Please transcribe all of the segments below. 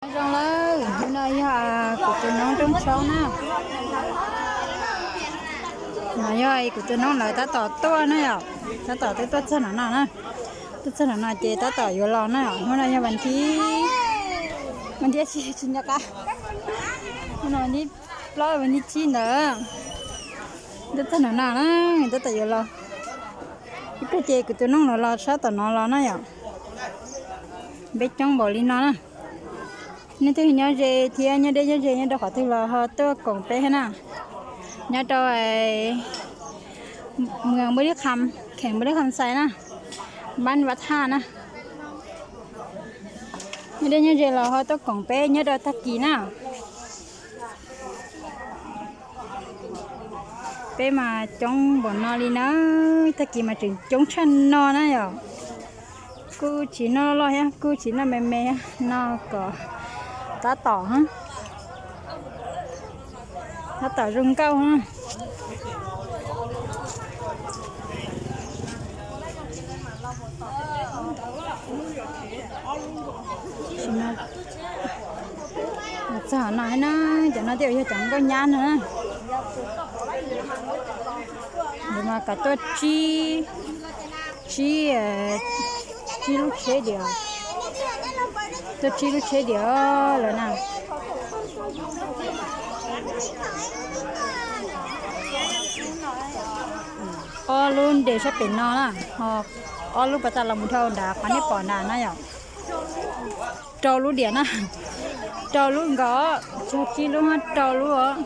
Nyob zoo lawm, hnub no yog kuv tus noob rooj tshoob na. No yog kuv tus noob lawv tab tom tuaj na yom, tab tom tuaj tuaj txog nram no na. Tuaj txog nram no ces tab tom yuav los na, hnub no yog vas thib, vas thib tsis, tsis nco qab, hnub no vas thib plaub vas thib tsib ntawd. Tuaj txog nram no na, tab tom yuav los. Ib pliag ces kuv tus noob los los sab tom no los na yom. Peb coob npaum li no na. Nej twg nyob ze thiab nyob deb nyob ze nyob rau qhov twg los ho tuaj koom peb thiab na. Nyob rau Mws Npub Lis Kham, kheem Npub Lis Kham Xais na, npab Vaj Thaj na. Nyob deb nyob ze los ho tuaj koom peb nyob rau tag kis na. Peb mas coob npaum no li na, tag kis mas tseem coob tshaj no na yom. Kuj tsis noj loj thiab kuj tsis noj me me, noj kom tab tom, tab tom zoo nkauj. Txog no na, cov no tej zaum yog cov nkauj nyab no na. Lawv mas kom tuaj tsib, tsib, tsib lub tsheb diam, tuaj tsib lub tsheb diam lawm na. Ob lub nres sab pem no na, ho ob lub pas tas los mus dhau nrad qhov nej pom nrad na yom. Rau lub diam na, rau lub nkaus, tsib lub, rau lub,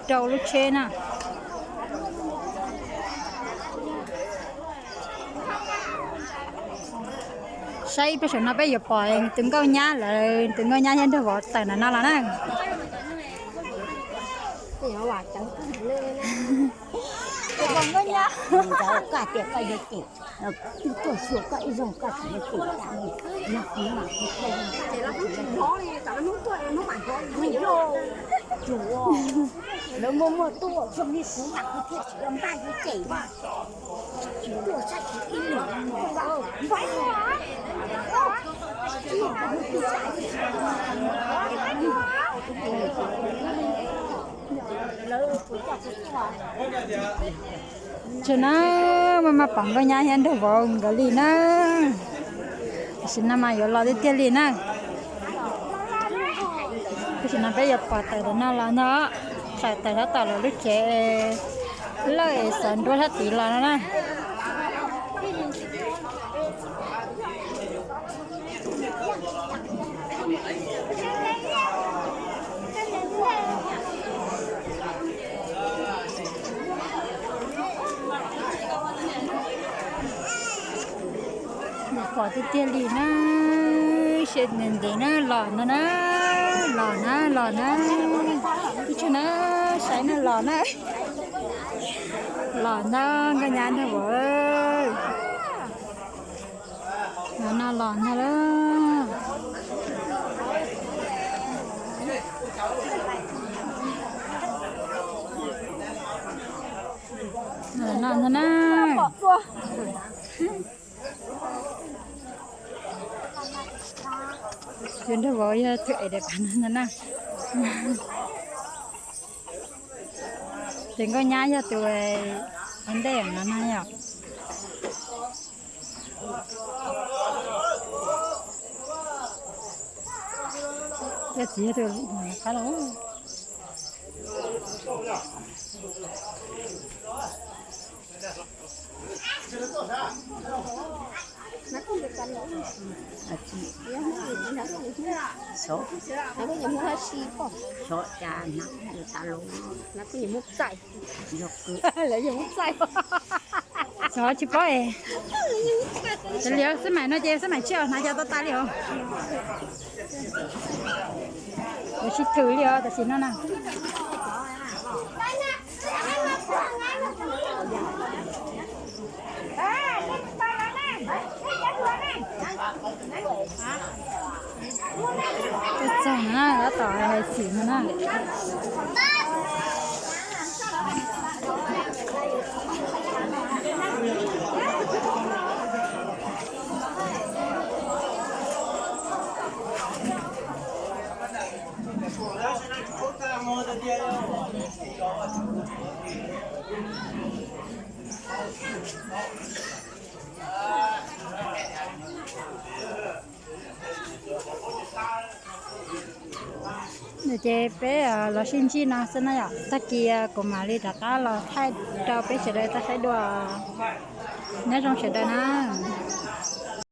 rau lub tsheb na. Saib peb saum no peb yuav pom tus nkauj nyab lawv, tus nkauj nyab thiab nraug vauv tawm ntawm no los na. Tus nkauj nyab. Koj tias koj yuav cem, tuaj xyuas koj ib zaug koj tsis yuav cem, yog kuv mas kuv thiaj li, lawv muaj muaj tuaj zoo li kuv mas kuv thiaj tsis yuav npaj yuav cem. Tseem na, maj maj pom nkauj nyab thiab nraug vauv nkawd li na. Tam sim no mas yuav los tiag tiag li na. Tam sim no peb yuav pom tawm ntawm no los no, tawm tawm tab tom lawv lub tsev lawj es xav nruab sab tid los no na. Pom tiag tiag li na, seb ntev ntev na, los no na, los na, los na, ib tsuag na, saib na, los na, los na, nkauj nyab nraug vauv. Los no los no lawm. Los no no na. Tus nraug vauv yog tus ev daim pam no na. Tus nkauj nyab yog tus ua ntej no na yom. Yog txiv yog tus qab los. Lawv yog muab txaij. Xyov tsis paub es. Li xab maim no ces xab maim tshiab hnav cov tau tas li os. Yuav sib thwm li os tam sim no na. Tuaj txog na, tab tom hais xim no na. Ces peb los sib ntsib no xwb na yom, tag kis kuv mam li rov qab los thaij rau peb sawv daws tau saib dua. Nyob zoo sawv daws na.